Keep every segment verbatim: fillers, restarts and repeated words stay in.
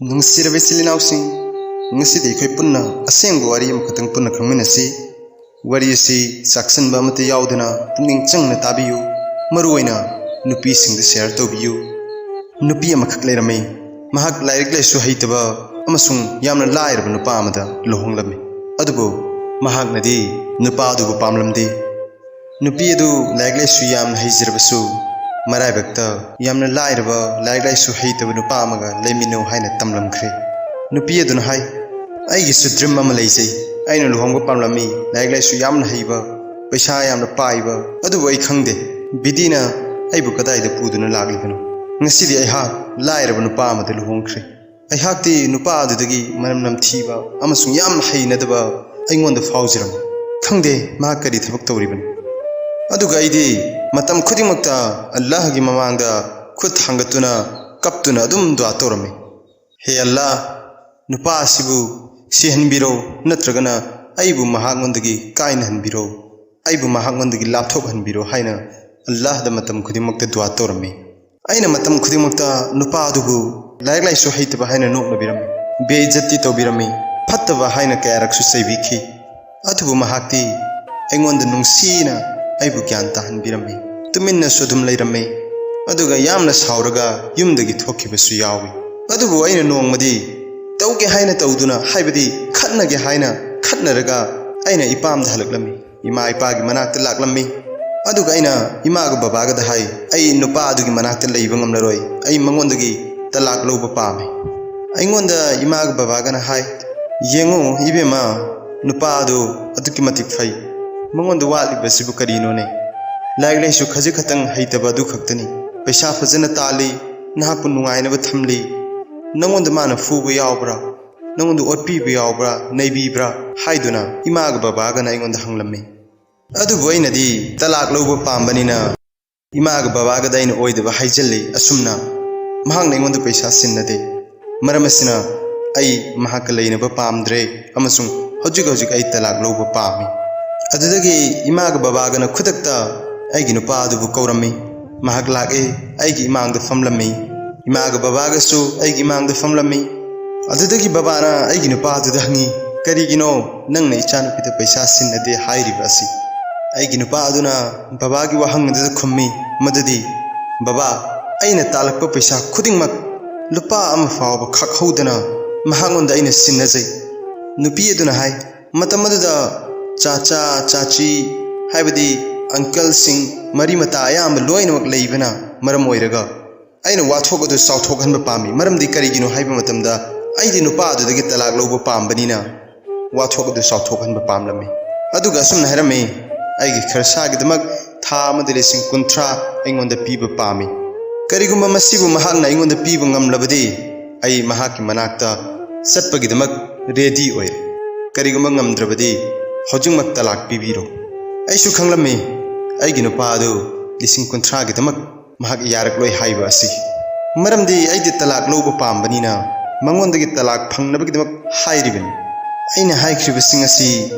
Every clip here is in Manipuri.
ꯅꯨꯡꯁꯤꯔꯕ ꯏꯆꯤꯜ ꯏꯅꯥꯎꯁꯤꯡ, ꯉꯁꯤꯗꯤ ꯑꯩꯈꯣꯏ ꯄꯨꯟꯅ ꯑꯁꯦꯡꯕ ꯋꯥꯔꯤ ꯑꯃꯈꯛꯇꯪ ꯄꯨꯟꯅ ꯈꯪꯃꯤꯟꯅꯁꯤ꯫ ꯋꯥꯔꯤ ꯑꯁꯤ ꯆꯥꯛꯁꯤꯟꯕ ꯑꯃꯠꯇ ꯌꯥꯎꯗꯅ ꯄꯨꯛꯅꯤꯡ ꯆꯪꯅ ꯇꯥꯕꯤꯌꯨ꯫ ꯃꯔꯨꯑꯣꯏꯅ ꯅꯨꯄꯤꯁꯤꯡꯗ ꯁꯤꯌꯔ ꯇꯧꯕꯤꯌꯨ꯫ ꯅꯨꯄꯤ ꯑꯃꯈꯛ ꯂꯩꯔꯝꯃꯤ꯫ ꯃꯍꯥꯛ ꯂꯥꯏꯔꯤꯛ ꯂꯥꯏꯁꯨ ꯍꯩꯇꯕ ꯑꯃꯁꯨꯡ ꯌꯥꯝꯅ ꯂꯥꯏꯔꯕ ꯅꯨꯄꯥ ꯑꯃꯗ ꯂꯨꯍꯣꯡꯂꯝꯃꯤ꯫ ꯑꯗꯨꯕꯨ ꯃꯍꯥꯛꯅꯗꯤ ꯅꯨꯄꯥ ꯑꯗꯨꯕꯨ ꯄꯥꯝꯂꯝꯗꯦ꯫ ꯅꯨꯄꯤ ꯑꯗꯨ ꯂꯥꯏꯔꯤꯛ ꯂꯥꯏꯁꯨ ꯌꯥꯝꯅ ꯍꯩꯖꯔꯕꯁꯨ, ꯃꯔꯥꯏꯕꯛꯇ ꯌꯥꯝꯅ ꯂꯥꯏꯔꯕ, ꯂꯥꯏꯔꯤꯛ ꯂꯥꯏꯁꯨ ꯍꯩꯇꯕ ꯅꯨꯄꯥ ꯑꯃꯒ ꯂꯩꯃꯤꯟꯅꯧ ꯍꯥꯏꯅ ꯇꯝꯂꯝꯈ꯭ꯔꯦ꯫ ꯅꯨꯄꯤ ꯑꯗꯨꯅ ꯍꯥꯏ, "ꯑꯩꯒꯤꯁꯨ ꯗ꯭ꯔꯤꯝ ꯑꯃ ꯂꯩꯖꯩ꯫ ꯑꯩꯅ ꯂꯨꯍꯣꯡꯕ ꯄꯥꯝꯂꯝꯃꯤ, ꯂꯥꯏꯔꯤꯛ ꯂꯥꯏꯁꯨ ꯌꯥꯝꯅ ꯍꯩꯕ, ꯄꯩꯁꯥ ꯌꯥꯝꯅ ꯄꯥꯏꯕ, ꯑꯗꯨꯕꯨ ꯑꯩ ꯈꯪꯗꯦ, ꯕꯤꯙꯤꯅ ꯑꯩꯕꯨ ꯀꯗꯥꯏꯗ ꯄꯨꯗꯨꯅ ꯂꯥꯛꯂꯤꯕꯅꯣ? ꯉꯁꯤꯗꯤ ꯑꯩꯍꯥꯛ ꯂꯥꯏꯔꯕ ꯅꯨꯄꯥ ꯑꯃꯗ ꯂꯨꯍꯣꯡꯈ꯭ꯔꯦ꯫ ꯑꯩꯍꯥꯛꯇꯤ ꯅꯨꯄꯥ ꯑꯗꯨꯗꯒꯤ ꯃꯅꯝ ꯅꯝꯊꯤꯕ ꯑꯃꯁꯨꯡ ꯌꯥꯝꯅ ꯍꯩꯅꯗꯕ ꯑꯩꯉꯣꯟꯗ ꯐꯥꯎꯖꯔꯝꯃꯤ꯫ ꯈꯪꯗꯦ ꯃꯍꯥꯛ ꯀꯔꯤ ꯊꯕꯛ ꯇꯧꯔꯤꯕꯅꯣ꯫ ꯑꯗꯨꯒ ꯑꯩꯗꯤ ꯃꯇꯝ ꯈꯨꯗꯤꯡꯃꯛꯇ ꯑꯜꯂꯥꯍꯒꯤ ꯃꯃꯥꯡꯗ ꯈꯨꯠ ꯊꯥꯡꯒꯠꯇꯨꯅ ꯀꯞꯇꯨꯅ ꯑꯗꯨꯝ ꯗꯨꯋꯥ ꯇꯧꯔꯝꯃꯤ꯫ ꯍꯦ ꯑꯜꯂꯥꯍ, ꯅꯨꯄꯥ ꯑꯁꯤꯕꯨ ꯁꯤꯍꯟꯕꯤꯔꯣ, ꯅꯠꯇ꯭ꯔꯒꯅ ꯑꯩꯕꯨ ꯃꯍꯥꯛꯉꯣꯟꯗꯒꯤ ꯀꯥꯏꯅꯍꯟꯕꯤꯔꯣ, ꯑꯩꯕꯨ ꯃꯍꯥꯛꯉꯣꯟꯗꯒꯤ ꯂꯥꯞꯊꯣꯛꯍꯟꯕꯤꯔꯣ" ꯍꯥꯏꯅ ꯑꯜꯂꯥꯍꯗ ꯃꯇꯝ ꯈꯨꯗꯤꯡꯃꯛꯇ ꯗꯨꯋꯥ ꯇꯧꯔꯝꯃꯤ꯫ ꯑꯩꯅ ꯃꯇꯝ ꯈꯨꯗꯤꯡꯃꯛꯇ ꯅꯨꯄꯥ ꯑꯗꯨꯕꯨ ꯂꯥꯏꯔꯤꯛ ꯂꯥꯏꯁꯨ ꯍꯩꯇꯕ ꯍꯥꯏꯅ ꯅꯣꯛꯅꯕꯤꯔꯝꯃꯤ, ꯕꯦꯏꯖꯠꯇꯤ ꯇꯧꯕꯤꯔꯝꯃꯤ, ꯐꯠꯇꯕ ꯍꯥꯏꯅ ꯀꯌꯥꯔꯛꯁꯨ ꯆꯩꯕꯤꯈꯤ꯫ ꯑꯗꯨꯕꯨ ꯃꯍꯥꯛꯇꯤ ꯑꯩꯉꯣꯟꯗ ꯅꯨꯡꯁꯤꯅ ꯑꯩꯕꯨ ꯒ꯭ꯌꯥꯟ ꯇꯥꯍꯟꯕꯤꯔꯝꯃꯤ꯫ ꯇꯨꯃꯤꯟꯅꯁꯨ ꯑꯗꯨꯝ ꯂꯩꯔꯝꯃꯤ, ꯑꯗꯨꯒ ꯌꯥꯝꯅ ꯁꯥꯎꯔꯒ ꯌꯨꯝꯗꯒꯤ ꯊꯣꯛꯈꯤꯕꯁꯨ ꯌꯥꯎꯏ꯫ ꯑꯗꯨꯕꯨ ꯑꯩꯅ ꯅꯣꯡꯃꯗꯤ ꯇꯧꯒꯦ ꯍꯥꯏꯅ ꯇꯧꯗꯨꯅ, ꯍꯥꯏꯕꯗꯤ ꯈꯠꯅꯒꯦ ꯍꯥꯏꯅ ꯈꯠꯅꯔꯒ ꯑꯩꯅ ꯏꯄꯥꯝꯗ ꯍꯜꯂꯛꯂꯝꯃꯤ꯫ ꯏꯃꯥ ꯏꯄꯥꯒꯤ ꯃꯅꯥꯛꯇ ꯂꯥꯛꯂꯝꯃꯤ꯫ ꯑꯗꯨꯒ ꯑꯩꯅ ꯏꯃꯥꯒ ꯕꯕꯥꯒꯗ ꯍꯥꯏ, "ꯑꯩ ꯅꯨꯄꯥ ꯑꯗꯨꯒꯤ ꯃꯅꯥꯛꯇ ꯂꯩꯕ ꯉꯝꯂꯔꯣꯏ, ꯑꯩ ꯃꯉꯣꯟꯗꯒꯤ ꯇꯂꯥꯛ ꯂꯧꯕ ꯄꯥꯝꯃꯤ꯫" ꯑꯩꯉꯣꯟꯗ ꯏꯃꯥꯒ ꯕꯕꯥꯒꯅ ꯍꯥꯏ, "ꯌꯦꯡꯉꯨ ꯏꯕꯦꯝꯃ, ꯅꯨꯄꯥ ꯑꯗꯨ ꯑꯗꯨꯛꯀꯤ ꯃꯇꯤꯛ ꯐꯩ, ꯃꯉꯣꯟꯗ ꯋꯥꯠꯂꯤꯕꯁꯤꯕꯨ ꯀꯔꯤꯅꯣꯅꯦ? ꯂꯥꯏꯔꯤꯛ ꯂꯥꯏꯁꯨ ꯈꯖꯤꯛ ꯈꯛꯇꯪ ꯍꯩꯇꯕ ꯑꯗꯨ ꯈꯛꯇꯅꯤ, ꯄꯩꯁꯥ ꯐꯖꯅ ꯇꯥꯜꯂꯤ, ꯅꯍꯥꯛꯄꯨ ꯅꯨꯡꯉꯥꯏꯅꯕ ꯊꯝꯂꯤ, ꯅꯉꯣꯟꯗ ꯃꯥꯅ ꯐꯨꯕ ꯌꯥꯎꯕ꯭ꯔꯥ? ꯅꯉꯣꯟꯗ ꯑꯣꯠꯄꯤꯕ ꯌꯥꯎꯕ꯭ꯔꯥ, ꯅꯩꯕꯤꯕ꯭ꯔꯥ?" ꯍꯥꯏꯗꯨꯅ ꯏꯃꯥꯒ ꯕꯕꯥꯒꯅ ꯑꯩꯉꯣꯟꯗ ꯍꯪꯂꯝꯃꯤ꯫ ꯑꯗꯨꯕꯨ ꯑꯩꯅꯗꯤ ꯇꯂꯥꯛ ꯂꯧꯕ ꯄꯥꯝꯕꯅꯤꯅ ꯏꯃꯥꯒ ꯕꯕꯥꯒꯗ ꯑꯩꯅ ꯑꯣꯏꯗꯕ ꯍꯥꯏꯖꯤꯜꯂꯤ꯫ ꯑꯁꯨꯝꯅ ꯃꯍꯥꯛꯅ ꯑꯩꯉꯣꯟꯗ ꯄꯩꯁꯥ ꯁꯤꯟꯅꯗꯦ꯫ ꯃꯔꯝ ꯑꯁꯤꯅ ꯑꯩ ꯃꯍꯥꯛꯀ ꯂꯩꯅꯕ ꯄꯥꯝꯗ꯭ꯔꯦ ꯑꯃꯁꯨꯡ ꯍꯧꯖꯤꯛ ꯍꯧꯖꯤꯛ ꯑꯩ ꯇꯂꯥꯛ ꯂꯧꯕ ꯄꯥꯝꯃꯤ꯫ ꯑꯗꯨꯗꯒꯤ ꯏꯃꯥꯒ ꯕꯕꯥꯒꯅ ꯈꯨꯗꯛꯇ ꯑꯩꯒꯤ ꯅꯨꯄꯥ ꯑꯗꯨꯕꯨ ꯀꯧꯔꯝꯃꯤ꯫ ꯃꯍꯥꯛ ꯂꯥꯛꯏ, ꯑꯩꯒꯤ ꯏꯃꯥꯡꯗ ꯐꯝꯂꯝꯃꯤ꯫ ꯏꯃꯥꯒ ꯕꯕꯥꯒꯁꯨ ꯑꯩꯒꯤ ꯏꯃꯥꯡꯗ ꯐꯝꯂꯝꯃꯤ꯫ ꯑꯗꯨꯗꯒꯤ ꯕꯕꯥꯅ ꯑꯩꯒꯤ ꯅꯨꯄꯥꯗꯨꯗ ꯍꯪꯉꯤ, "ꯀꯔꯤꯒꯤꯅꯣ ꯅꯪꯅ ꯏꯆꯥꯅꯨꯄꯤꯗ ꯄꯩꯁꯥ ꯁꯤꯟꯅꯗꯦ ꯍꯥꯏꯔꯤꯕ ꯑꯁꯤ?" ꯑꯩꯒꯤ ꯅꯨꯄꯥ ꯑꯗꯨꯅ ꯕꯕꯥꯒꯤ ꯋꯥꯍꯪ ꯑꯗꯨꯗ ꯈꯨꯝꯃꯤ ꯃꯗꯨꯗꯤ, "ꯕꯕꯥ, ꯑꯩꯅ ꯇꯥꯜꯂꯛꯄ ꯄꯩꯁꯥ ꯈꯨꯗꯤꯡꯃꯛ ꯂꯨꯄꯥ ꯑꯃ ꯐꯥꯎꯕ ꯈꯥꯛꯍꯧꯗꯅ ꯃꯍꯥꯛꯉꯣꯟꯗ ꯑꯩꯅ ꯁꯤꯟꯅꯖꯩ꯫ ꯅꯨꯄꯤ ꯑꯗꯨꯅ ꯍꯥꯏ, ꯃꯇꯝ ꯑꯗꯨꯗ ꯆꯥꯆꯥ, ꯆꯥꯆꯤ, ꯍꯥꯏꯕꯗꯤ ꯑꯪꯀꯜꯁꯤꯡ, ꯃꯔꯤ ꯃꯇꯥ ꯑꯌꯥꯝꯕ ꯂꯣꯏꯅꯃꯛ ꯂꯩꯕꯅ ꯃꯔꯝ ꯑꯣꯏꯔꯒ ꯑꯩꯅ ꯋꯥꯊꯣꯛ ꯑꯗꯨ ꯆꯥꯎꯊꯣꯛꯍꯟꯕ ꯄꯥꯝꯃꯤ꯫ ꯃꯔꯝꯗꯤ ꯀꯔꯤꯒꯤꯅꯣ ꯍꯥꯏꯕ ꯃꯇꯝꯗ ꯑꯩꯗꯤ ꯅꯨꯄꯥ ꯑꯗꯨꯗꯒꯤ ꯇꯂꯥꯛ ꯂꯧꯕ ꯄꯥꯝꯕꯅꯤꯅ ꯋꯥꯊꯣꯛ ꯑꯗꯨ ꯆꯥꯎꯊꯣꯛꯍꯟꯕ ꯄꯥꯝꯂꯝꯃꯤ꯫" ꯑꯗꯨꯒ ꯑꯁꯨꯝꯅ ꯍꯥꯏꯔꯝꯃꯤ, "ꯑꯩꯒꯤ ꯈꯔꯁꯥꯒꯤꯗꯃꯛ ꯊꯥ ꯑꯃꯗ ꯂꯤꯁꯤꯡ ꯀꯨꯟꯊ꯭ꯔꯥ ꯑꯩꯉꯣꯟꯗ ꯄꯤꯕ ꯄꯥꯝꯃꯤ꯫ ꯀꯔꯤꯒꯨꯝꯕ ꯃꯁꯤꯕꯨ ꯃꯍꯥꯛꯅ ꯑꯩꯉꯣꯟꯗ ꯄꯤꯕ ꯉꯝꯂꯕꯗꯤ ꯑꯩ ꯃꯍꯥꯛꯀꯤ ꯃꯅꯥꯛꯇ ꯆꯠꯄꯒꯤꯗꯃꯛ ꯔꯦꯗꯤ ꯑꯣꯏꯔꯦ꯫ ꯀꯔꯤꯒꯨꯝꯕ ꯉꯝꯗ꯭ꯔꯕꯗꯤ ꯍꯧꯖꯤꯛꯃꯛ ꯇꯂꯥꯛ ꯄꯤꯕꯤꯔꯣ꯫" ꯑꯩꯁꯨ ꯈꯪꯂꯝꯃꯤ ꯑꯩꯒꯤ ꯅꯨꯄꯥ ꯑꯗꯨ ꯂꯤꯁꯤꯡ ꯀꯨꯟꯊ꯭ꯔꯥꯒꯤꯗꯃꯛ ꯃꯍꯥꯛ ꯌꯥꯔꯛꯂꯣꯏ ꯍꯥꯏꯕ ꯑꯁꯤ꯫ ꯃꯔꯝꯗꯤ ꯑꯩꯗꯤ ꯇꯂꯥꯛ ꯂꯧꯕ ꯄꯥꯝꯕꯅꯤꯅ ꯃꯉꯣꯟꯗꯒꯤ ꯇꯂꯥꯛ ꯐꯪꯅꯕꯒꯤꯗꯃꯛ ꯍꯥꯏꯔꯤꯕꯅꯤ꯫ ꯑꯩꯅ ꯍꯥꯏꯈ꯭ꯔꯤꯕꯁꯤꯡ ꯑꯁꯤ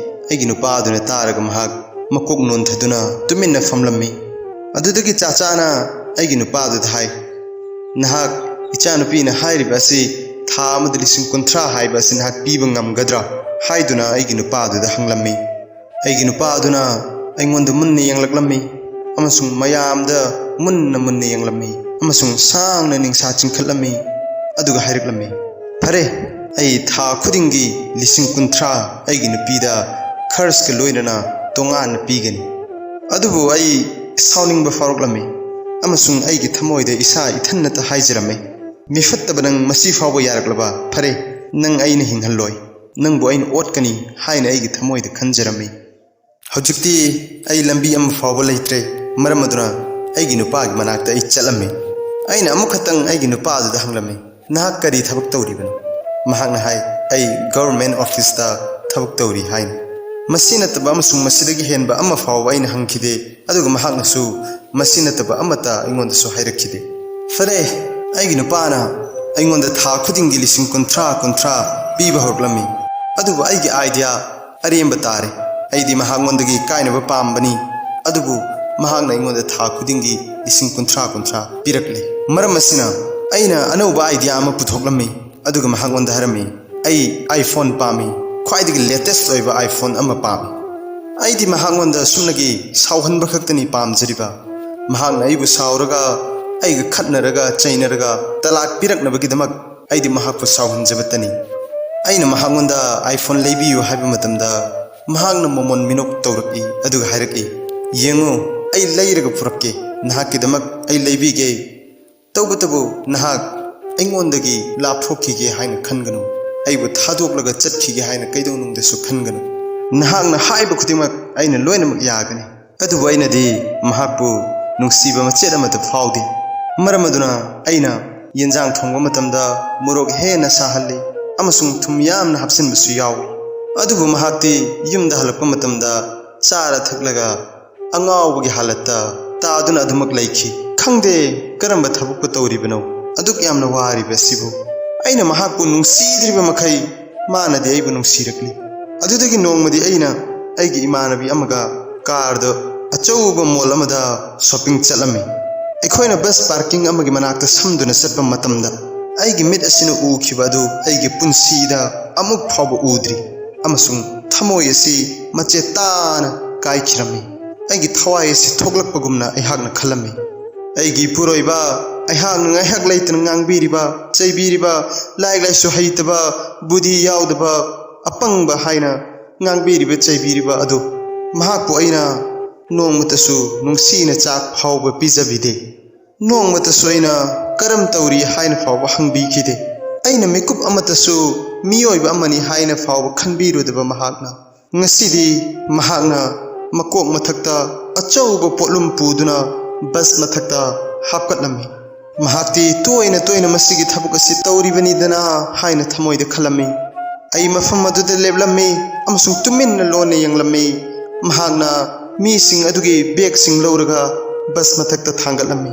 ꯑꯩꯒꯤ ꯅꯨꯄꯥ ꯑꯗꯨꯅ ꯇꯥꯔꯒ ꯃꯍꯥꯛ ꯃꯀꯣꯛ ꯅꯣꯟꯊꯗꯨꯅ ꯇꯨꯃꯤꯟꯅ ꯐꯝꯂꯝꯃꯤ꯫ ꯑꯗꯨꯗꯒꯤ ꯆꯥꯆꯥꯅ ꯑꯩꯒꯤ ꯅꯨꯄꯥ ꯑꯗꯨꯗ ꯍꯥꯏ, "ꯅꯍꯥꯛ ꯏꯆꯥꯅꯨꯄꯤꯅ ꯍꯥꯏꯔꯤꯕ ꯑꯁꯤ ꯊꯥ ꯑꯃꯗ ꯂꯤꯁꯤꯡ ꯀꯨꯟꯊ꯭ꯔꯥ ꯍꯥꯏꯕ ꯑꯁꯤ ꯅꯍꯥꯛ ꯄꯤꯕ ꯉꯝꯒꯗ꯭ꯔꯥ?" ꯍꯥꯏꯗꯨꯅ ꯑꯩꯒꯤ ꯅꯨꯄꯥ ꯑꯗꯨꯗ ꯍꯪꯂꯝꯃꯤ꯫ ꯑꯩꯒꯤ ꯅꯨꯄꯥ ꯑꯗꯨꯅ ꯑꯩꯉꯣꯟꯗ ꯃꯨꯟꯅ ꯌꯦꯡꯂꯛꯂꯝꯃꯤ ꯑꯃꯁꯨꯡ ꯃꯌꯥꯝꯗ ꯃꯨꯟꯅ ꯃꯨꯟꯅ ꯌꯦꯡꯂꯝꯃꯤ ꯑꯃꯁꯨꯡ ꯁꯥꯡꯅ ꯅꯤꯡꯁꯥ ꯆꯤꯡꯈꯠꯂꯝꯃꯤ꯫ ꯑꯗꯨꯒ ꯍꯥꯏꯔꯛꯂꯝꯃꯤ, "ꯐꯔꯦ, ꯑꯩ ꯊꯥ ꯈꯨꯗꯤꯡꯒꯤ ꯂꯤꯁꯤꯡ ꯀꯨꯟꯊ꯭ꯔꯥ ꯑꯩꯒꯤ ꯅꯨꯄꯤꯗ ꯈꯔꯁꯀ ꯂꯣꯏꯅꯅ ꯇꯣꯉꯥꯟꯅ ꯄꯤꯒꯅꯤ꯫ ꯑꯗꯨꯕꯨ ꯑꯩ ꯁꯥꯎꯅꯤꯡꯕ ꯐꯥꯎꯔꯛꯂꯝꯃꯤ ꯑꯃꯁꯨꯡ ꯑꯩꯒꯤ ꯊꯃꯣꯏꯗ ꯏꯁꯥ ꯏꯊꯟꯅꯇ ꯍꯥꯏꯖꯔꯝꯃꯤ, 'ꯃꯤꯐꯠꯇꯕ ꯅꯪ, ꯃꯁꯤ ꯐꯥꯎꯕ ꯌꯥꯔꯛꯂꯕ? ꯐꯔꯦ, ꯅꯪ ꯑꯩꯅ ꯍꯤꯡꯍꯜꯂꯣꯏ꯫ ꯅꯪꯕꯨ ꯑꯩꯅ ꯑꯣꯠꯀꯅꯤ' ꯍꯥꯏꯅ ꯑꯩꯒꯤ ꯊꯃꯣꯏꯗ ꯈꯟꯖꯔꯝꯃꯤ꯫ ꯍꯧꯖꯤꯛꯇꯤ ꯑꯩ ꯂꯝꯕꯤ ꯑꯃ ꯐꯥꯎꯕ ꯂꯩꯇ꯭ꯔꯦ꯫ ꯃꯔꯝ ꯑꯗꯨꯅ ꯑꯩꯒꯤ ꯅꯨꯄꯥꯒꯤ ꯃꯅꯥꯛꯇ ꯑꯩ ꯆꯠꯂꯝꯃꯤ꯫ ꯑꯩꯅ ꯑꯃꯨꯛꯈꯛꯇꯪ ꯑꯩꯒꯤ ꯅꯨꯄꯥ ꯑꯗꯨꯗ ꯍꯪꯂꯝꯃꯤ, 'ꯅꯍꯥꯛ ꯀꯔꯤ ꯊꯕꯛ ꯇꯧꯔꯤꯕꯅꯣ?' ꯃꯍꯥꯛꯅ ꯍꯥꯏ, "ꯑꯩ ꯒꯚꯔꯟꯃꯦꯟꯠ ꯑꯣꯐꯤꯁꯇ ꯊꯕꯛ ꯇꯧꯔꯤ" ꯍꯥꯏꯅ꯫ ꯃꯁꯤ ꯅꯠꯇꯕ ꯑꯃꯁꯨꯡ ꯃꯁꯤꯗꯒꯤ ꯍꯦꯟꯕ ꯑꯃ ꯐꯥꯎꯕ ꯑꯩꯅ ꯍꯪꯈꯤꯗꯦ꯫ ꯑꯗꯨꯒ ꯃꯍꯥꯛꯅꯁꯨ ꯃꯁꯤ ꯅꯠꯇꯕ ꯑꯃꯠꯇ ꯑꯩꯉꯣꯟꯗꯁꯨ ꯍꯥꯏꯔꯛꯈꯤꯗꯦ꯫ ꯐꯔꯦ, ꯑꯩꯒꯤ ꯅꯨꯄꯥꯅ ꯑꯩꯉꯣꯟꯗ ꯊꯥ ꯈꯨꯗꯤꯡꯒꯤ ꯂꯤꯁꯤꯡ ꯀꯨꯟꯊ꯭ꯔꯥ, ꯀꯨꯟꯊ꯭ꯔꯥ ꯄꯤꯕ ꯍꯧꯔꯛꯂꯝꯃꯤ꯫ ꯑꯗꯨꯕꯨ ꯑꯩꯒꯤ ꯑꯥꯏꯗꯤꯌꯥ ꯑꯔꯦꯝꯕ ꯇꯥꯔꯦ꯫ ꯑꯩꯗꯤ ꯃꯍꯥꯛꯉꯣꯟꯗꯒꯤ ꯀꯥꯏꯅꯕ ꯄꯥꯝꯕꯅꯤ, ꯑꯗꯨꯕꯨ ꯃꯍꯥꯛꯅ ꯑꯩꯉꯣꯟꯗ ꯊꯥ ꯈꯨꯗꯤꯡꯒꯤ ꯂꯤꯁꯤꯡ ꯀꯨꯟꯊ꯭ꯔꯥ, ꯀꯨꯟꯊ꯭ꯔꯥ ꯄꯤꯔꯛꯂꯦ꯫ ꯃꯔꯝ ꯑꯁꯤꯅ ꯑꯩꯅ ꯑꯅꯧꯕ ꯑꯥꯏꯗꯤꯌꯥ ꯑꯃ ꯄꯨꯊꯣꯛꯂꯝꯃꯤ꯫ ꯑꯗꯨꯒ ꯃꯍꯥꯛꯉꯣꯟꯗ ꯍꯥꯏꯔꯝꯃꯤ, "ꯑꯩ ꯑꯥꯏꯐꯣꯟ ꯄꯥꯝꯃꯤ, ꯈ꯭ꯋꯥꯏꯗꯒꯤ ꯂꯦꯇꯦꯁ ꯑꯣꯏꯕ ꯑꯥꯏꯐꯣꯟ ꯑꯃ ꯄꯥꯝꯃꯤ꯫" ꯑꯩꯗꯤ ꯃꯍꯥꯛꯉꯣꯟꯗ ꯁꯨꯞꯅꯒꯤ ꯁꯥꯎꯍꯟꯕ ꯈꯛꯇꯅꯤ ꯄꯥꯝꯖꯔꯤꯕ꯫ ꯃꯍꯥꯛꯅ ꯑꯩꯕꯨ ꯁꯥꯎꯔꯒ, ꯑꯩꯒ ꯈꯠꯅꯔꯒ, ꯆꯩꯅꯔꯒ ꯇꯂꯥꯛ ꯄꯤꯔꯛꯅꯕꯒꯤꯗꯃꯛ ꯑꯩꯗꯤ ꯃꯍꯥꯛꯄꯨ ꯁꯥꯎꯍꯟꯖꯕꯇꯅꯤ꯫ ꯑꯩꯅ ꯃꯍꯥꯛꯉꯣꯟꯗ ꯑꯥꯏꯐꯣꯟ ꯂꯩꯕꯤꯌꯨ ꯍꯥꯏꯕ ꯃꯇꯝꯗ, ꯃꯍꯥꯛꯅ ꯃꯃꯣꯟ ꯃꯤꯅꯣꯛ ꯇꯧꯔꯛꯏ, ꯑꯗꯨꯒ ꯍꯥꯏꯔꯛꯏ, "ꯌꯦꯡꯉꯨ, ꯑꯩ ꯂꯩꯔꯒ ꯄꯨꯔꯛꯀꯦ, ꯅꯍꯥꯛꯀꯤꯗꯃꯛ ꯑꯩ ꯂꯩꯕꯤꯒꯦ꯫ ꯇꯧꯕꯇꯕꯨ ꯅꯍꯥꯛ ꯑꯩꯉꯣꯟꯗꯒꯤ ꯂꯥꯞꯊꯣꯛꯈꯤꯒꯦ ꯍꯥꯏꯅ ꯈꯟꯒꯅꯨ, ꯑꯩꯕꯨ ꯊꯥꯗꯣꯛꯂꯒ ꯆꯠꯈꯤꯒꯦ ꯍꯥꯏꯅ ꯀꯩꯗꯧꯅꯨꯡꯗꯁꯨ ꯈꯟꯒꯅꯨ꯫ ꯅꯍꯥꯛꯅ ꯍꯥꯏꯕ ꯈꯨꯗꯤꯡꯃꯛ ꯑꯩꯅ ꯂꯣꯏꯅꯃꯛ ꯌꯥꯒꯅꯤ꯫" ꯑꯗꯨꯕꯨ ꯑꯩꯅꯗꯤ ꯃꯍꯥꯛꯄꯨ ꯅꯨꯡꯁꯤꯕ ꯃꯆꯦꯠ ꯑꯃꯠꯇ ꯐꯥꯎꯗꯦ꯫ ꯃꯔꯝ ꯑꯗꯨꯅ ꯑꯩꯅ ꯌꯦꯟꯖꯥꯡ ꯊꯣꯡꯕ ꯃꯇꯝꯗ ꯃꯣꯔꯣꯛ ꯍꯦꯟꯅ ꯁꯥꯍꯜꯂꯤ ꯑꯃꯁꯨꯡ ꯊꯨꯝ ꯌꯥꯝꯅ ꯍꯥꯞꯆꯤꯟꯕꯁꯨ ꯌꯥꯎꯏ꯫ ꯑꯗꯨꯕꯨ ꯃꯍꯥꯛꯇꯤ ꯌꯨꯝꯗ ꯍꯜꯂꯛꯄ ꯃꯇꯝꯗ ꯆꯥꯔ ꯊꯛꯂꯒ ꯑꯉꯥꯎꯕꯒꯤ ꯍꯥꯂꯠꯇ ꯇꯥꯗꯨꯅ ꯑꯗꯨꯃꯛ ꯂꯩꯈꯤ꯫ ꯈꯪꯗꯦ ꯀꯔꯝꯕ ꯊꯕꯛꯄꯨ ꯇꯧꯔꯤꯕꯅꯣ, ꯑꯗꯨꯛ ꯌꯥꯝꯅ ꯋꯥꯔꯤꯕ ꯑꯁꯤꯕꯨ꯫ ꯑꯩꯅ ꯃꯍꯥꯛꯄꯨ ꯅꯨꯡꯁꯤꯗ꯭ꯔꯤꯕ ꯃꯈꯩ ꯃꯥꯅꯗꯤ ꯑꯩꯕꯨ ꯅꯨꯡꯁꯤꯔꯛꯂꯤ꯫ ꯑꯗꯨꯗꯒꯤ ꯅꯣꯡꯃꯗꯤ ꯑꯩꯅ ꯑꯩꯒꯤ ꯏꯃꯥꯟꯅꯕꯤ ꯑꯃꯒ ꯀꯥꯔꯗ ꯑꯆꯧꯕ ꯃꯣꯜ ꯑꯃꯗ ꯁꯣꯄꯤꯡ ꯆꯠꯂꯝꯃꯤ꯫ ꯑꯩꯈꯣꯏꯅ ꯕꯁ ꯄꯥꯔꯀꯤꯡ ꯑꯃꯒꯤ ꯃꯅꯥꯛꯇ ꯁꯝꯗꯨꯅ ꯆꯠꯄ ꯃꯇꯝꯗ ꯑꯩꯒꯤ ꯃꯤꯠ ꯑꯁꯤꯅ ꯎꯈꯤꯕ ꯑꯗꯨ ꯑꯩꯒꯤ ꯄꯨꯟꯁꯤꯗ ꯑꯃꯨꯛ ꯐꯥꯎꯕ ꯎꯗ꯭ꯔꯤ, ꯑꯃꯁꯨꯡ ꯊꯃꯣꯏ ꯑꯁꯤ ꯃꯆꯦꯠ ꯇꯥꯅ ꯀꯥꯏꯈꯤꯔꯝꯃꯤ꯫ ꯑꯩꯒꯤ ꯊꯋꯥꯏ ꯑꯁꯤ ꯊꯣꯛꯂꯛꯄꯒꯨꯝꯅ ꯑꯩꯍꯥꯛꯅ ꯈꯜꯂꯝꯃꯤ꯫ ꯑꯩꯒꯤ ꯏꯄꯨꯔꯣꯏꯕ, ꯑꯩꯍꯥꯛꯅ ꯉꯥꯏꯍꯥꯛ ꯂꯩꯇꯅ ꯉꯥꯡꯕꯤꯔꯤꯕ, ꯆꯩꯕꯤꯔꯤꯕ, ꯂꯥꯏꯔꯤꯛ ꯂꯥꯏꯁꯨ ꯍꯩꯇꯕ, ꯕꯨꯙꯤ ꯌꯥꯎꯗꯕ, ꯑꯄꯪꯕ ꯍꯥꯏꯅ ꯉꯥꯡꯕꯤꯔꯤꯕ, ꯆꯩꯕꯤꯔꯤꯕ ꯑꯗꯨ ꯃꯍꯥꯛꯄꯨ ꯑꯩꯅ ꯅꯣꯡꯃꯇꯁꯨ ꯅꯨꯡꯁꯤꯅ ꯆꯥꯛ ꯐꯥꯎꯕ ꯄꯤꯖꯕꯤꯗꯦ꯫ ꯅꯣꯡꯃꯇꯁꯨ ꯑꯩꯅ "ꯀꯔꯝ ꯇꯧꯔꯤ?" ꯍꯥꯏꯅ ꯐꯥꯎꯕ ꯍꯪꯕꯤꯈꯤꯗꯦ꯫ ꯑꯩꯅ ꯃꯤꯀꯨꯞ ꯑꯃꯠꯇꯁꯨ ꯃꯤꯑꯣꯏꯕ ꯑꯃꯅꯤ ꯍꯥꯏꯅ ꯐꯥꯎꯕ ꯈꯟꯕꯤꯔꯨꯗꯕ ꯃꯍꯥꯛꯅ, ꯉꯁꯤꯗꯤ ꯃꯍꯥꯛꯅ ꯃꯀꯣꯛ ꯃꯊꯛꯇ ꯑꯆꯧꯕ ꯄꯣꯠꯂꯨꯝ ꯄꯨꯗꯨꯅ ꯕꯁ ꯃꯊꯛꯇ ꯍꯥꯞꯀꯠꯂꯝꯃꯤ꯫ ꯃꯍꯥꯛꯇꯤ ꯇꯣꯏꯅ ꯇꯣꯏꯅ ꯃꯁꯤꯒꯤ ꯊꯕꯛ ꯑꯁꯤ ꯇꯧꯔꯤꯕꯅꯤꯗꯅ ꯍꯥꯏꯅ ꯊꯃꯣꯏꯗ ꯈꯜꯂꯝꯃꯤ꯫ ꯑꯩ ꯃꯐꯝ ꯑꯗꯨꯗ ꯂꯦꯞꯂꯝꯃꯤ ꯑꯃꯁꯨꯡ ꯇꯨꯃꯤꯟꯅ ꯂꯣꯟꯅ ꯌꯦꯡꯂꯝꯃꯤ꯫ ꯃꯍꯥꯛꯅ ꯃꯤꯁꯤꯡ ꯑꯗꯨꯒꯤ ꯕꯦꯒꯁꯤꯡ ꯂꯧꯔꯒ ꯕꯁ ꯃꯊꯛꯇ ꯊꯥꯡꯒꯠꯂꯝꯃꯤ꯫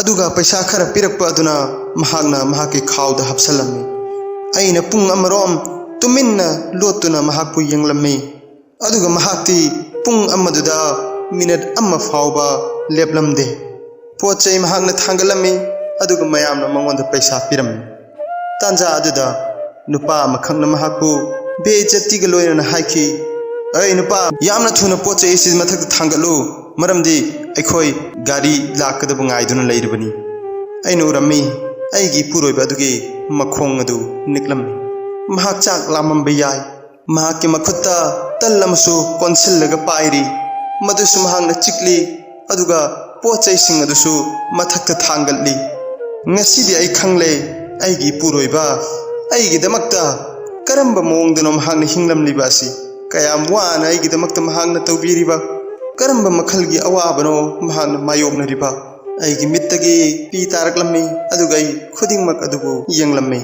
ꯑꯗꯨꯒ ꯄꯩꯁꯥ ꯈꯔ ꯄꯤꯔꯛꯄ ꯑꯗꯨꯅ ꯃꯍꯥꯛꯅ ꯃꯍꯥꯛꯀꯤ ꯈꯥꯎꯗ ꯍꯥꯞꯆꯜꯂꯝꯃꯤ꯫ ꯑꯩꯅ ꯄꯨꯡ ꯑꯃꯔꯣꯝ ꯇꯨꯃꯤꯟꯅ ꯂꯣꯠꯇꯨꯅ ꯃꯍꯥꯛꯄꯨ ꯌꯦꯡꯂꯝꯃꯤ꯫ ꯑꯗꯨꯒ ꯃꯍꯥꯛꯇꯤ ꯄꯨꯡ ꯑꯃꯗꯨꯗ ꯃꯤꯅꯠ ꯑꯃ ꯐꯥꯎꯕ ꯂꯦꯞꯂꯝꯗꯦ꯫ ꯄꯣꯠ ꯆꯩ ꯃꯍꯥꯛꯅ ꯊꯥꯡꯒꯠꯂꯝꯃꯤ꯫ ꯑꯗꯨꯒ ꯃꯌꯥꯝꯅ ꯃꯉꯣꯟꯗ ꯄꯩꯁꯥ ꯄꯤꯔꯝꯃꯤ꯫ ꯇꯥꯟꯖꯥ ꯑꯗꯨꯗ ꯅꯨꯄꯥ ꯑꯃꯈꯛꯅ ꯃꯍꯥꯛꯄꯨ ꯕꯦꯏꯖꯠꯇꯤꯒ ꯂꯣꯏꯅꯅ ꯍꯥꯏꯈꯤ, "ꯑꯩ ꯅꯨꯄꯥ, ꯌꯥꯝꯅ ꯊꯨꯅ ꯄꯣꯠ ꯆꯩ ꯑꯁꯤ ꯃꯊꯛꯇ ꯊꯥꯡꯒꯠꯂꯨ, ꯃꯔꯝꯗꯤ ꯑꯩꯈꯣꯏ ꯒꯥꯔꯤ ꯂꯥꯛꯀꯗꯕ ꯉꯥꯏꯗꯨꯅ ꯂꯩꯔꯤꯕꯅꯤ"꯫ ꯑꯩꯅ ꯎꯔꯝꯃꯤ, ꯑꯩꯒꯤ ꯏꯄꯨꯔꯣꯏꯕ ꯑꯗꯨꯒꯤ ꯃꯈꯣꯡ ꯑꯗꯨ ꯅꯤꯛꯂꯝꯃꯤ꯫ ꯃꯍꯥꯛ ꯆꯥꯛ ꯂꯥꯝꯃꯝꯕ ꯌꯥꯏ꯫ ꯃꯍꯥꯛꯀꯤ ꯃꯈꯨꯠꯇ ꯇꯜ ꯑꯃꯁꯨ ꯀꯣꯟꯁꯤꯜꯂꯒ ꯄꯥꯏꯔꯤ꯫ ꯃꯗꯨꯁꯨ ꯃꯍꯥꯛꯅ ꯆꯤꯛꯂꯤ, ꯑꯗꯨꯒ ꯄꯣꯠ ꯆꯩꯁꯤꯡ ꯑꯗꯨꯁꯨ ꯃꯊꯛꯇ ꯊꯥꯡꯒꯠꯂꯤ꯫ ꯉꯁꯤꯗꯤ ꯑꯩ ꯈꯪꯂꯦ, ꯑꯩꯒꯤ ꯏꯄꯨꯔꯣꯏꯕ ꯑꯩꯒꯤꯗꯃꯛꯇ ꯀꯔꯝꯕ ꯃꯑꯣꯡꯗꯅꯣ ꯃꯍꯥꯛꯅ ꯍꯤꯡꯂꯝꯂꯤꯕ ꯑꯁꯤ꯫ ꯀꯌꯥꯝ ꯋꯥꯅ ꯑꯩꯒꯤꯗꯃꯛꯇ ꯃꯍꯥꯛꯅ ꯇꯧꯕꯤꯔꯤꯕ, ꯀꯔꯝꯕ ꯃꯈꯜꯒꯤ ꯑꯋꯥꯕꯅꯣ ꯃꯍꯥꯛꯅ ꯃꯥꯌꯣꯛꯅꯔꯤꯕ꯫ ꯑꯩꯒꯤ ꯃꯤꯠꯇꯒꯤ ꯄꯤ ꯇꯥꯔꯛꯂꯝꯃꯤ, ꯑꯗꯨꯒ ꯑꯩ ꯈꯨꯗꯤꯡꯃꯛ ꯑꯗꯨꯕꯨ ꯌꯦꯡꯂꯝꯃꯤ꯫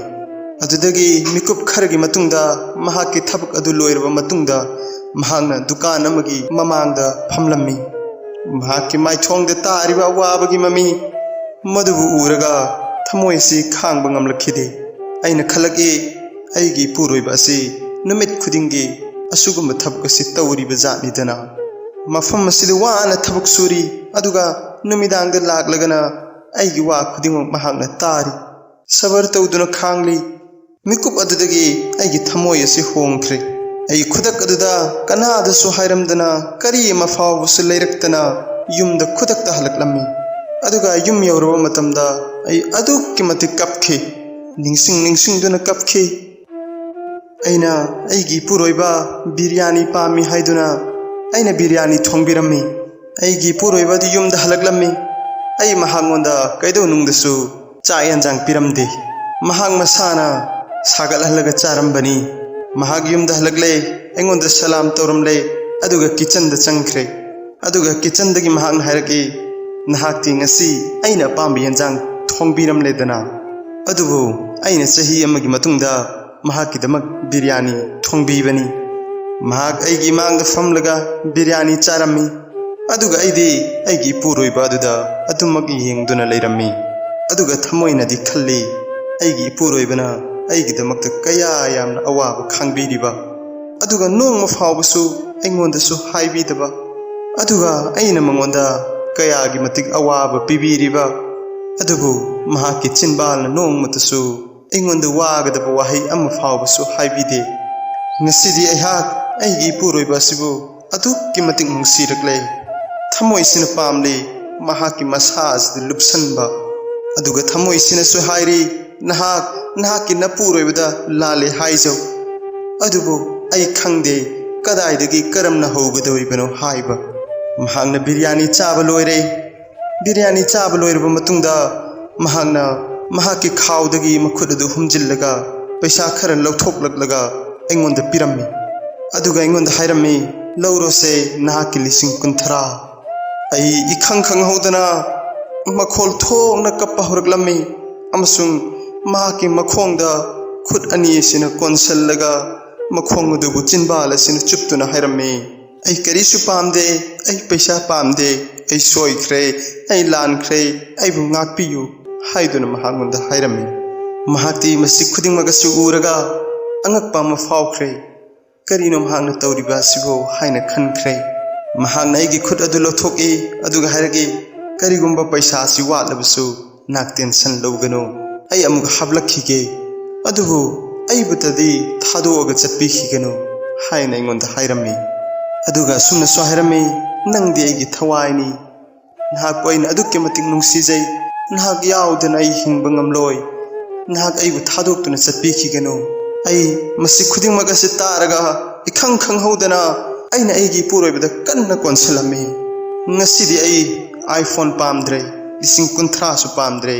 ꯑꯗꯨꯗꯒꯤ ꯃꯤꯀꯨꯞ ꯈꯔꯒꯤ ꯃꯇꯨꯡꯗ, ꯃꯍꯥꯛꯀꯤ ꯊꯕꯛ ꯑꯗꯨ ꯂꯣꯏꯔꯕ ꯃꯇꯨꯡꯗ, ꯃꯍꯥꯛꯅ ꯗꯨꯀꯥꯟ ꯑꯃꯒꯤ ꯃꯃꯥꯡꯗ ꯐꯝꯂꯝꯃꯤ꯫ ꯃꯍꯥꯛꯀꯤ ꯃꯥꯏꯊꯣꯡꯗ ꯇꯥꯔꯤꯕ ꯑꯋꯥꯕꯒꯤ ꯃꯃꯤ ꯃꯗꯨꯕꯨ ꯎꯔꯒ ꯊꯃꯣꯏ ꯑꯁꯤ ꯈꯥꯡꯕ ꯉꯝꯂꯛꯈꯤꯗꯦ꯫ ꯑꯩꯅ ꯈꯜꯂꯛꯏ, ꯑꯩꯒꯤ ꯏꯄꯨꯔꯣꯏꯕ ꯑꯁꯤ ꯅꯨꯃꯤꯠ ꯈꯨꯗꯤꯡꯒꯤ ꯑꯁꯤꯒꯨꯝꯕ ꯊꯕꯛ ꯑꯁꯤ ꯇꯧꯔꯤꯕ ꯖꯥꯠꯅꯤꯗꯅ꯫ ꯃꯐꯝ ꯑꯁꯤꯗ ꯋꯥꯅ ꯊꯕꯛ ꯁꯨꯔꯤ, ꯑꯗꯨꯒ ꯅꯨꯃꯤꯗꯥꯡꯗ ꯂꯥꯛꯂꯒꯅ ꯑꯩꯒꯤ ꯋꯥ ꯈꯨꯗꯤꯡꯃꯛ ꯃꯍꯥꯛꯅ ꯇꯥꯔꯤ꯫ ꯁꯕꯔ ꯇꯧꯗꯨꯅ ꯈꯥꯡꯂꯤ꯫ ꯃꯤꯀꯨꯞ ꯑꯗꯨꯗꯒꯤ ꯑꯩꯒꯤ ꯊꯃꯣꯏ ꯑꯁꯤ ꯍꯣꯡꯈ꯭ꯔꯦ꯫ ꯑꯩ ꯈꯨꯗꯛ ꯑꯗꯨꯗ ꯀꯅꯥꯗꯁꯨ ꯍꯥꯏꯔꯝꯗꯅ, ꯀꯔꯤ ꯑꯃ ꯐꯥꯎꯕꯁꯨ ꯂꯩꯔꯛꯇꯅ ꯌꯨꯝꯗ ꯈꯨꯗꯛꯇ ꯍꯜꯂꯛꯂꯝꯃꯤ꯫ ꯑꯗꯨꯒ ꯌꯨꯝ ꯌꯧꯔꯕ ꯃꯇꯝꯗ ꯑꯩ ꯑꯗꯨꯛꯀꯤ ꯃꯇꯤꯛ ꯀꯞꯈꯤ꯫ ꯅꯤꯡꯁꯤꯡ ꯅꯤꯡꯁꯤꯡꯗꯨꯅ ꯀꯞꯈꯤ꯫ ꯑꯩꯅ ꯑꯩꯒꯤ ꯏꯄꯨꯔꯣꯏꯕ ꯕꯤꯔꯌꯥꯅꯤ ꯄꯥꯝꯃꯤ ꯍꯥꯏꯗꯨꯅ ꯑꯩꯅ ꯕꯤꯔꯌꯥꯅꯤ ꯊꯣꯡꯕꯤꯔꯝꯃꯤ꯫ ꯑꯩꯒꯤ ꯏꯄꯨꯔꯣꯏꯕ ꯑꯗꯨ ꯌꯨꯝꯗ ꯍꯜꯂꯛꯂꯝꯃꯤ꯫ ꯑꯩ ꯃꯍꯥꯛꯉꯣꯟꯗ ꯀꯩꯗꯧꯅꯨꯡꯗꯁꯨ ꯆꯥꯛ ꯌꯦꯟꯁꯥꯡ ꯄꯤꯔꯝꯗꯦ꯫ ꯃꯍꯥꯛ ꯃꯁꯥꯅ ꯁꯥꯒꯠꯍꯜꯂꯒ ꯆꯥꯔꯝꯕꯅꯤ꯫ ꯃꯍꯥꯛ ꯌꯨꯝꯗ ꯍꯜꯂꯛꯂꯦ, ꯑꯩꯉꯣꯟꯗ ꯁꯂꯥꯝ ꯇꯧꯔꯝꯂꯦ, ꯑꯗꯨꯒ ꯀꯤꯆꯟꯗ ꯆꯪꯈ꯭ꯔꯦ꯫ ꯑꯗꯨꯒ ꯀꯤꯆꯟꯗꯒꯤ ꯃꯍꯥꯛꯅ ꯍꯥꯏꯔꯛꯏ, "ꯅꯍꯥꯛꯇꯤ ꯉꯁꯤ ꯑꯩꯅ ꯑꯄꯥꯝꯕ ꯌꯦꯟꯁꯥꯡ ꯊꯣꯡꯕꯤꯔꯝꯂꯦꯗꯅ"꯫ ꯑꯗꯨꯕꯨ ꯑꯩꯅ ꯆꯍꯤ ꯑꯃꯒꯤ ꯃꯇꯨꯡꯗ ꯃꯍꯥꯛꯀꯤꯗꯃꯛ ꯕꯤꯔꯌꯥꯅꯤ ꯊꯣꯡꯕꯤꯕꯅꯤ꯫ ꯃꯍꯥꯛ ꯑꯩꯒꯤ ꯏꯃꯥꯡꯗ ꯐꯝꯂꯒ ꯕꯤꯔꯌꯥꯅꯤ ꯆꯥꯔꯝꯃꯤ꯫ ꯑꯗꯨꯒ ꯑꯩꯗꯤ ꯑꯩꯒꯤ ꯏꯄꯨꯔꯣꯏꯕ ꯑꯗꯨꯗ ꯑꯗꯨꯃꯛ ꯌꯦꯡꯗꯨꯅ ꯂꯩꯔꯝꯃꯤ꯫ ꯑꯗꯨꯒ ꯊꯃꯣꯏꯅꯗꯤ ꯈꯜꯂꯤ, ꯑꯩꯒꯤ ꯏꯄꯨꯔꯣꯏꯕꯅ ꯑꯩꯒꯤꯗꯃꯛꯇ ꯀꯌꯥ ꯌꯥꯝꯅ ꯑꯋꯥꯕ ꯈꯥꯡꯕꯤꯔꯤꯕ, ꯑꯗꯨꯒ ꯅꯣꯡꯃ ꯐꯥꯎꯕꯁꯨ ꯑꯩꯉꯣꯟꯗꯁꯨ ꯍꯥꯏꯕꯤꯗꯕ, ꯑꯗꯨꯒ ꯑꯩꯅ ꯃꯉꯣꯟꯗ ꯀꯌꯥꯒꯤ ꯃꯇꯤꯛ ꯑꯋꯥꯕ ꯄꯤꯕꯤꯔꯤꯕ꯫ ꯑꯗꯨꯕꯨ ꯃꯍꯥꯛꯀꯤ ꯆꯤꯟꯕꯥꯜꯅ ꯅꯣꯡꯃꯇꯁꯨ ꯑꯩꯉꯣꯟꯗ ꯋꯥꯒꯗꯕ ꯋꯥꯍꯩ ꯑꯃ ꯐꯥꯎꯕꯁꯨ ꯍꯥꯏꯕꯤꯗꯦ꯫ ꯉꯁꯤꯗꯤ ꯑꯩꯍꯥꯛ ꯑꯩꯒꯤ ꯏꯄꯨꯔꯣꯏꯕ ꯑꯁꯤꯕꯨ ꯑꯗꯨꯛꯀꯤ ꯃꯇꯤꯛ ꯅꯨꯡꯁꯤꯔꯛꯂꯦ꯫ ꯊꯃꯣꯏꯁꯤꯅ ꯄꯥꯝꯂꯤ ꯃꯍꯥꯛꯀꯤ ꯃꯁꯥ ꯑꯁꯤꯗ ꯂꯨꯞꯁꯟꯕ, ꯑꯗꯨꯒ ꯊꯃꯣꯏꯁꯤꯅꯁꯨ ꯍꯥꯏꯔꯤ, "ꯅꯍꯥꯛ ꯅꯍꯥꯛꯀꯤ ꯅꯄꯨꯔꯣꯏꯕꯗ ꯂꯥꯜꯂꯦ ꯍꯥꯏꯖꯧ꯫ ꯑꯗꯨꯕꯨ ꯑꯩ ꯈꯪꯗꯦ ꯀꯗꯥꯏꯗꯒꯤ ꯀꯔꯝꯅ ꯍꯧꯒꯗꯧꯔꯤꯕꯅꯣ" ꯍꯥꯏꯕ꯫ ꯃꯍꯥꯛꯅ ꯕꯤꯔꯌꯥꯅꯤ ꯆꯥꯕ ꯂꯣꯏꯔꯦ꯫ ꯕꯤꯔꯌꯥꯅꯤ ꯆꯥꯕ ꯂꯣꯏꯔꯕ ꯃꯇꯨꯡꯗ ꯃꯍꯥꯛꯅ ꯃꯍꯥꯛꯀꯤ ꯈꯥꯎꯗꯒꯤ ꯃꯈꯨꯠ ꯑꯗꯨ ꯍꯨꯝꯖꯤꯜꯂꯒ ꯄꯩꯁꯥ ꯈꯔ ꯂꯧꯊꯣꯛꯂꯛꯂꯒ ꯑꯩꯉꯣꯟꯗ ꯄꯤꯔꯝꯃꯤ꯫ ꯑꯗꯨꯒ ꯑꯩꯉꯣꯟꯗ ꯍꯥꯏꯔꯝꯃꯤ, "ꯂꯧꯔꯣꯁꯦ, ꯅꯍꯥꯛꯀꯤ ꯂꯤꯁꯤꯡ ꯀꯨꯟꯊ꯭ꯔꯥ"꯫ ꯑꯩ ꯏꯈꯪ ꯈꯪꯍꯧꯗꯅ ꯃꯈꯣꯜ ꯊꯣꯛꯅ ꯀꯞꯄ ꯍꯧꯔꯛꯂꯝꯃꯤ ꯑꯃꯁꯨꯡ ꯃꯍꯥꯛꯀꯤ ꯃꯈꯣꯡꯗ ꯈꯨꯠ ꯑꯅꯤ ꯑꯁꯤꯅ ꯀꯣꯟꯁꯤꯜꯂꯒ ꯃꯈꯣꯡ ꯑꯗꯨꯕꯨ ꯆꯤꯟꯕꯥꯜ ꯑꯁꯤꯅ ꯆꯨꯞꯇꯨꯅ ꯍꯥꯏꯔꯝꯃꯤ, "ꯑꯩ ꯀꯔꯤꯁꯨ ꯄꯥꯝꯗꯦ, ꯑꯩ ꯄꯩꯁꯥ ꯄꯥꯝꯗꯦ, ꯑꯩ ꯁꯣꯏꯈ꯭ꯔꯦ, ꯑꯩ ꯂꯥꯟꯈ꯭ꯔꯦ, ꯑꯩꯕꯨ ꯉꯥꯛꯄꯤꯌꯨ" ꯍꯥꯏꯗꯨꯅ ꯃꯍꯥꯛꯉꯣꯟꯗ ꯍꯥꯏꯔꯝꯃꯤ꯫ ꯃꯍꯥꯛꯇꯤ ꯃꯁꯤ ꯈꯨꯗꯤꯡꯃꯛ ꯑꯁꯤ ꯎꯔꯒ ꯑꯉꯛꯄ ꯑꯃ ꯐꯥꯎꯈ꯭ꯔꯦ꯫ "ꯀꯔꯤꯅꯣ ꯃꯍꯥꯛꯅ ꯇꯧꯔꯤꯕ ꯑꯁꯤꯕꯨ?" ꯍꯥꯏꯅ ꯈꯟꯈ꯭ꯔꯦ꯫ ꯃꯍꯥꯛꯅ ꯑꯩꯒꯤ ꯈꯨꯠ ꯑꯗꯨ ꯂꯧꯊꯣꯛꯏ, ꯑꯗꯨꯒ ꯍꯥꯏꯔꯛꯏ, "ꯀꯔꯤꯒꯨꯝꯕ ꯄꯩꯁꯥ ꯑꯁꯤ ꯋꯥꯠꯂꯕꯁꯨ ꯅꯍꯥꯛ ꯇꯦꯟꯁꯟ ꯂꯧꯒꯅꯨ, ꯑꯩ ꯑꯃꯨꯛ ꯍꯥꯞꯂꯛꯈꯤꯒꯦ, ꯑꯗꯨꯕꯨ ꯑꯩꯕꯨꯇꯗꯤ ꯊꯥꯗꯣꯛꯑꯒ ꯆꯠꯄꯤꯈꯤꯒꯅꯨ" ꯍꯥꯏꯅ ꯑꯩꯉꯣꯟꯗ ꯍꯥꯏꯔꯝꯃꯤ꯫ ꯑꯗꯨꯒ ꯑꯁꯨꯝꯅꯁꯨ ꯍꯥꯏꯔꯝꯃꯤ, "ꯅꯪꯗꯤ ꯑꯩꯒꯤ ꯊꯋꯥꯏꯅꯤ, ꯅꯍꯥꯛꯄꯨ ꯑꯩꯅ ꯑꯗꯨꯛꯀꯤ ꯃꯇꯤꯛ ꯅꯨꯡꯁꯤꯖꯩ꯫ ꯅꯍꯥꯛ ꯌꯥꯎꯗꯅ ꯑꯩ ꯍꯤꯡꯕ ꯉꯝꯂꯣꯏ꯫ ꯅꯍꯥꯛ ꯑꯩꯕꯨ ꯊꯥꯗꯣꯛꯇꯨꯅ ꯆꯠꯄꯤꯈꯤꯒꯅꯨ"꯫ ꯑꯩ ꯃꯁꯤ ꯈꯨꯗꯤꯡꯃꯛ ꯑꯁꯤ ꯇꯥꯔꯒ ꯏꯈꯪ ꯈꯪꯍꯧꯗꯅ ꯑꯩꯅ ꯑꯩꯒꯤ ꯏꯄꯨꯔꯣꯏꯕꯗ ꯀꯟꯅ ꯀꯣꯟꯁꯤꯜꯂꯝꯃꯤ꯫ ꯉꯁꯤꯗꯤ ꯑꯩ iPhone ꯄꯥꯝꯗ꯭ꯔꯦ, ꯂꯤꯁꯤꯡ ꯀꯨꯟꯊ꯭ꯔꯥꯁꯨ ꯄꯥꯝꯗ꯭ꯔꯦ,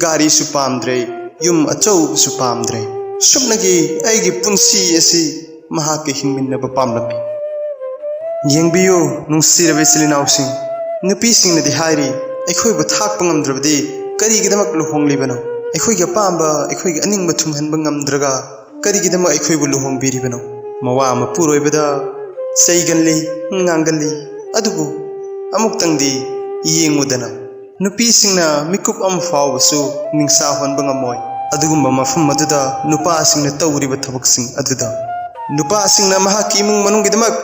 ꯒꯥꯔꯤꯁꯨ ꯄꯥꯝꯗ꯭ꯔꯦ, ꯌꯨꯝ ꯑꯆꯧꯕꯁꯨ ꯄꯥꯝꯗ꯭ꯔꯦ꯫ ꯁꯨꯞꯅꯒꯤ ꯑꯩꯒꯤ ꯄꯨꯟꯁꯤ ꯑꯁꯤ ꯃꯍꯥꯛꯀ ꯍꯤꯡꯃꯤꯟꯅꯕ ꯄꯥꯝꯂꯝꯃꯤ꯫ ꯌꯦꯡꯕꯤꯌꯨ, ꯅꯨꯡꯁꯤꯔꯕ ꯏꯆꯤꯜ ꯏꯅꯥꯎꯁꯤꯡ, ꯅꯨꯄꯤꯁꯤꯡꯅꯗꯤ ꯍꯥꯏꯔꯤ, "ꯑꯩꯈꯣꯏꯕꯨ ꯊꯥꯛꯄ ꯉꯝꯗ꯭ꯔꯕꯗꯤ ꯀꯔꯤꯒꯤꯗꯃꯛ ꯂꯨꯍꯣꯡꯂꯤꯕꯅꯣ? ꯑꯩꯈꯣꯏꯒꯤ ꯑꯄꯥꯝꯕ, ꯑꯩꯈꯣꯏꯒꯤ ꯑꯅꯤꯡꯕ ꯊꯨꯡꯍꯟꯕ ꯉꯝꯗ꯭ꯔꯒ ꯀꯔꯤꯒꯤꯗꯃꯛ ꯑꯩꯈꯣꯏꯕꯨ ꯂꯨꯍꯣꯡꯕꯤꯔꯤꯕꯅꯣ?" ꯃꯋꯥ ꯃꯄꯨꯔꯣꯏꯕꯗ ꯆꯩꯒꯜꯂꯤ, ꯉꯥꯡꯒꯜꯂꯤ꯫ ꯑꯗꯨꯕꯨ ꯑꯃꯨꯛꯇꯪꯗꯤ ꯌꯦꯡꯉꯨꯗꯅ, ꯅꯨꯄꯤꯁꯤꯡꯅ ꯃꯤꯀꯨꯞ ꯑꯃ ꯐꯥꯎꯕꯁꯨ ꯅꯤꯡꯁꯥ ꯍꯣꯟꯕ ꯉꯝꯃꯣꯏ꯫ ꯑꯗꯨꯒꯨꯝꯕ ꯃꯐꯝ ꯑꯗꯨꯗ ꯅꯨꯄꯥꯁꯤꯡꯅ ꯇꯧꯔꯤꯕ ꯊꯕꯛꯁꯤꯡ ꯑꯗꯨꯗ, ꯅꯨꯄꯥꯁꯤꯡꯅ ꯃꯍꯥꯛꯀꯤ ꯏꯃꯨꯡ ꯃꯅꯨꯡꯒꯤꯗꯃꯛ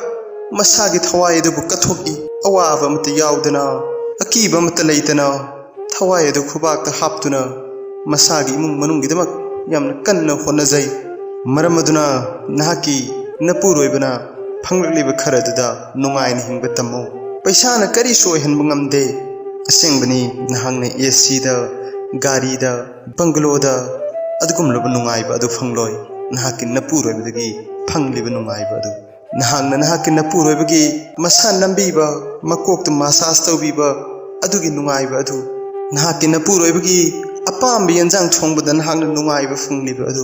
ꯃꯁꯥꯒꯤ ꯊꯋꯥꯏ ꯑꯗꯨꯕꯨ ꯀꯠꯊꯣꯛꯏ꯫ ꯑꯋꯥꯕ ꯑꯃꯠꯇ ꯌꯥꯎꯗꯅ, ꯑꯀꯤꯕ ꯑꯃꯠꯇ ꯂꯩꯇꯅ, ꯊꯋꯥꯏ ꯑꯗꯨ ꯈꯨꯕꯥꯛꯇ ꯍꯥꯞꯇꯨꯅ ꯃꯁꯥꯒꯤ ꯏꯃꯨꯡ ꯃꯅꯨꯡꯒꯤꯗꯃꯛ ꯌꯥꯝꯅ ꯀꯟꯅ ꯍꯣꯠꯅꯖꯩ꯫ ꯃꯔꯝ ꯑꯗꯨꯅ ꯅꯍꯥꯛꯀꯤ ꯅꯄꯨꯔꯣꯏꯕꯅ ꯐꯪꯂꯛꯂꯤꯕ ꯈꯔ ꯑꯗꯨꯗ ꯅꯨꯡꯉꯥꯏꯅ ꯍꯤꯡꯕ ꯇꯝꯃꯨ꯫ ꯄꯩꯁꯥꯅ ꯀꯔꯤꯁꯨ ꯑꯣꯏꯍꯟꯕ ꯉꯝꯗꯦ꯫ ꯑꯁꯦꯡꯕꯅꯤ, ꯅꯍꯥꯛꯅ ꯑꯦ ꯁꯤꯗ, ꯒꯥꯔꯤꯗ, ꯕꯪꯒꯂꯣꯗ ꯑꯗꯨꯒꯨꯝꯂꯕ ꯅꯨꯡꯉꯥꯏꯕ ꯑꯗꯨ ꯐꯪꯂꯣꯏ꯫ ꯅꯍꯥꯛꯀꯤ ꯅꯄꯨꯔꯣꯏꯕꯗꯒꯤ ꯐꯪꯂꯤꯕ ꯅꯨꯡꯉꯥꯏꯕ ꯑꯗꯨ, ꯅꯍꯥꯛꯅ ꯅꯍꯥꯛꯀꯤ ꯅꯄꯨꯔꯣꯏꯕꯒꯤ ꯃꯁꯥ ꯅꯝꯕꯤꯕ, ꯃꯀꯣꯛꯇ ꯃꯥꯁꯥꯖ ꯇꯧꯕꯤꯕ ꯑꯗꯨꯒꯤ ꯅꯨꯡꯉꯥꯏꯕ ꯑꯗꯨ, ꯅꯍꯥꯛꯀꯤ ꯅꯄꯨꯔꯣꯏꯕꯒꯤ ꯑꯄꯥꯝꯕ ꯌꯦꯟꯖꯥꯡ ꯊꯣꯡꯕꯗ ꯅꯍꯥꯛꯅ ꯅꯨꯡꯉꯥꯏꯕ ꯐꯪꯂꯤꯕ ꯑꯗꯨ,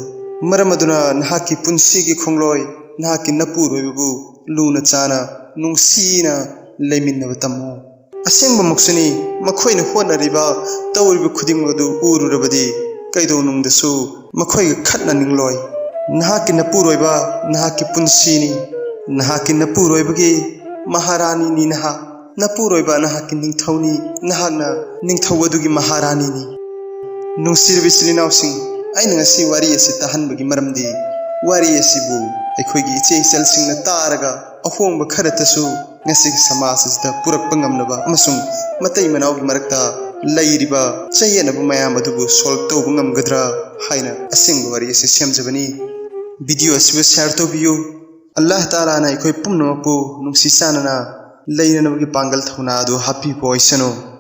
ꯃꯔꯝ ꯑꯗꯨꯅ ꯅꯍꯥꯛꯀꯤ ꯄꯨꯟꯁꯤꯒꯤ ꯈꯣꯡꯂꯣꯏ ꯅꯍꯥꯛꯀꯤ ꯅꯄꯨꯔꯣꯏꯕꯕꯨ ꯂꯨꯅ ꯆꯥꯅ, ꯅꯨꯡꯁꯤꯅ ꯂꯩꯃꯤꯟꯅꯕ ꯇꯝꯃꯨ꯫ ꯑꯁꯦꯡꯕꯃꯛꯁꯨꯅꯤ, ꯃꯈꯣꯏꯅ ꯍꯣꯠꯅꯔꯤꯕ, ꯇꯧꯔꯤꯕ ꯈꯨꯗꯤꯡꯃꯛ ꯑꯗꯨ ꯎꯔꯨꯔꯕꯗꯤ ꯀꯩꯗꯧꯅꯨꯡꯗꯁꯨ ꯃꯈꯣꯏꯒ ꯈꯠꯅꯅꯤꯡꯂꯣꯏ꯫ ꯅꯍꯥꯛꯀꯤ ꯅꯄꯨꯔꯣꯏꯕ ꯅꯍꯥꯛꯀꯤ ꯄꯨꯟꯁꯤꯅꯤ꯫ ꯅꯍꯥꯛꯀꯤ ꯅꯄꯨꯔꯣꯏꯕꯒꯤ ꯃꯍꯥꯔꯥꯅꯤꯅꯤ ꯅꯍꯥꯛ꯫ ꯅꯄꯨꯔꯣꯏꯕ ꯅꯍꯥꯛꯀꯤ ꯅꯤꯡꯊꯧꯅꯤ꯫ ꯅꯍꯥꯛꯅ ꯅꯤꯡꯊꯧ ꯑꯗꯨꯒꯤ ꯃꯍꯥꯔꯥꯅꯤꯅꯤ꯫ ꯅꯨꯡꯁꯤꯔꯕ ꯏꯆꯤꯜ ꯏꯅꯥꯎꯁꯤꯡ, ꯑꯩꯅ ꯉꯁꯤ ꯋꯥꯔꯤ ꯑꯁꯤ ꯇꯥꯍꯟꯕꯒꯤ ꯃꯔꯝꯗꯤ, ꯋꯥꯔꯤ ꯑꯁꯤꯕꯨ ꯑꯩꯈꯣꯏꯒꯤ ꯏꯆꯦ ꯏꯆꯜꯁꯤꯡꯅ ꯇꯥꯔꯒ ꯑꯍꯣꯡꯕ ꯈꯔꯇꯁꯨ ꯉꯁꯤꯒꯤ ꯁꯃꯥꯖ ꯑꯁꯤꯗ ꯄꯨꯔꯛꯄ ꯉꯝꯅꯕ ꯑꯃꯁꯨꯡ ꯃꯇꯩ ꯃꯅꯥꯎꯒꯤ ꯃꯔꯛꯇ ꯂꯩꯔꯤꯕ ꯆꯌꯦꯠꯅꯕ ꯃꯌꯥꯝ ꯑꯗꯨꯕꯨ ꯁꯣꯜꯕ ꯇꯧꯕ ꯉꯝꯒꯗ꯭ꯔꯥ ꯍꯥꯏꯅ ꯑꯁꯦꯡꯕ ꯋꯥꯔꯤ ꯑꯁꯤ ꯁꯦꯝꯖꯕꯅꯤ꯫ ꯚꯤꯗꯤꯑꯣ ꯑꯁꯤꯕꯨ ꯁꯤꯌꯥꯔ ꯇꯧꯕꯤꯌꯨ꯫ ꯑꯜꯂꯥꯍ ꯇꯥꯂꯥꯅ ꯑꯩꯈꯣꯏ ꯄꯨꯝꯅꯃꯛꯄꯨ ꯅꯨꯡꯁꯤ ꯆꯥꯟꯅꯅ ꯂꯩꯅꯅꯕꯒꯤ ꯄꯥꯡꯒꯜ ꯊꯧꯅꯥ ꯑꯗꯨ ꯍꯥꯞꯄꯤꯕ ꯑꯣꯏꯁꯅꯨ꯫